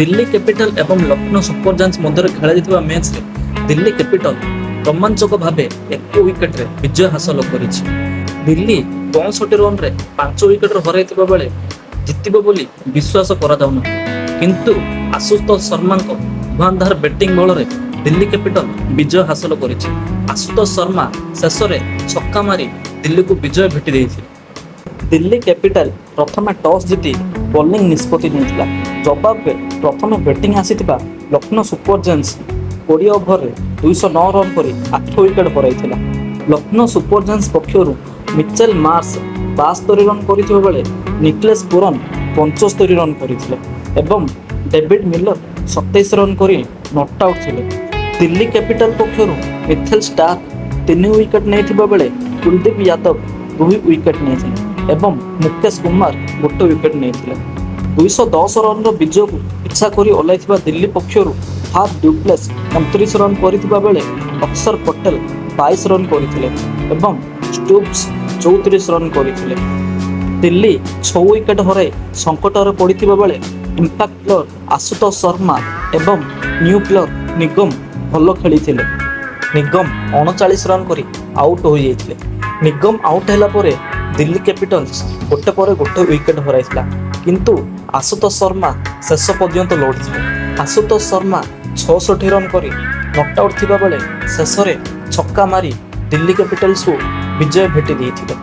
Delhi capital ଏବଂ Lucknow super giants ମଧ୍ୟରେ ଖେଳାଯାଇଥିବା ମ୍ୟାଚ୍ରେ ଦିଲ୍ଲୀ କ୍ୟାପିଟାଲ ରୋମାଞ୍ଚକ ଭାବେ 1 ୱିକେଟରେ ବିଜୟ ହାସଲ କରିଛି। ଦିଲ୍ଲୀ 65 ରନରେ 5 ୱିକେଟରେ ହରାଇଥିବା ବେଳେ ଜିତିବ ବୋଲି ବିଶ୍ୱାସ କରାଯାଉନଥିଲା। କିନ୍ତୁ ଆଶୁତୋଷ ଶର୍ମାଙ୍କ ଧୁଆଁଧାର ବ୍ୟାଟିଂ ବଳରେ ଦିଲ୍ଲୀ କ୍ୟାପିଟାଲ ବିଜୟ ହାସଲ କରିଛି। ଆଶୁତୋଷ ଶର୍ମା ଶେଷରେ ଛକା ମାରି ଦିଲ୍ଲୀକୁ ବିଜୟ ଭେଟି ଦେଇଥିଲେ। ଦିଲ୍ଲୀ କ୍ୟାପିଟାଲ ପ୍ରଥମେ ଟସ୍ ଜିତି ବୋଲିଂ ନିଷ୍ପତ୍ତି ନେଇଥିଲା। ଜବାବରେ ପ୍ରଥମେ ବ୍ୟାଟିଂ ଆସିଥିବା ଲକ୍ଷ୍ନୌ ସୁପର ଜାଏଣ୍ଟସ 20 ଓଭରରେ 209 ରନ୍ କରି 8 ୱିକେଟ୍ ହରାଇଥିଲା। ଲକ୍ଷ୍ନୌ ସୁପର ଜାଏଣ୍ଟସ ପକ୍ଷରୁ ମିଚେଲ ମାର୍ଶ 72 ରନ୍ କରିଥିବା ବେଳେ ନିକୋଲାସ ପୁରନ 75 ରନ୍ କରିଥିଲେ ଏବଂ ଡେଭିଡ୍ ମିଲର 27 ରନ୍ କରି not out ଥିଲେ। ଦିଲ୍ଲୀ କ୍ୟାପିଟାଲ ପକ୍ଷରୁ ମିଚେଲ ଷ୍ଟାର୍କ 3 ୱିକେଟ୍ ନେଇଥିବା ବେଳେ କୁଲଦୀପ ଯାଦବ 2 ୱିକେଟ୍ ନେଇଥିଲେ ଏବଂ ମୁକେଶ କୁମାର ଗୋଟେ ୱିକେଟ୍ ନେଇଥିଲେ। 210 ରନ୍ର ବିଜୟକୁ ପିଛା କରି ଓହ୍ଲାଇଥିବା ଦିଲ୍ଲୀ ପକ୍ଷରୁ ଫାଫ୍ ଡୁପ୍ଲେସ୍ 29 ରନ୍ କରିଥିବା ବେଳେ ଅକ୍ଷର ପଟେଲ 22 ରନ୍ କରିଥିଲେ ଏବଂ ଷ୍ଟୁବ୍ସ 34 ରନ୍ କରିଥିଲେ। ଦିଲ୍ଲୀ 6 ୱିକେଟ୍ ହରାଇ ସଙ୍କଟରେ ପଡ଼ିଥିବା ବେଳେ ଇମ୍ପାକ୍ଟ ପ୍ଲେୟର ଆଶୁତୋଷ ଶର୍ମା ଏବଂ ନ୍ୟୁ ପ୍ଲେୟର ନିଗମ ଭଲ ଖେଳିଥିଲେ। ନିଗମ 39 ରନ୍ କରି ଆଉଟ୍ ହୋଇଯାଇଥିଲେ। ନିଗମ ଆଉଟ୍ ହେଲା ପରେ ଦିଲ୍ଲୀ କ୍ୟାପିଟାଲ୍ସ ଗୋଟେ ପରେ ଗୋଟେ ୱିକେଟ୍ ହରାଇଥିଲା। କିନ୍ତୁ ଆଶୁତୋଷ ଶର୍ମା ଶେଷ ପର୍ଯ୍ୟନ୍ତ ଲଢ଼ିଥିଲେ। ଆଶୁତୋଷ ଶର୍ମା 66 ରନ୍ କରି not out ଥିବା ବେଳେ ଶେଷରେ ଛକା ମାରି ଦିଲ୍ଲୀ କ୍ୟାପିଟାଲ୍ସକୁ ବିଜୟ ଭେଟି ଦେଇଥିଲେ।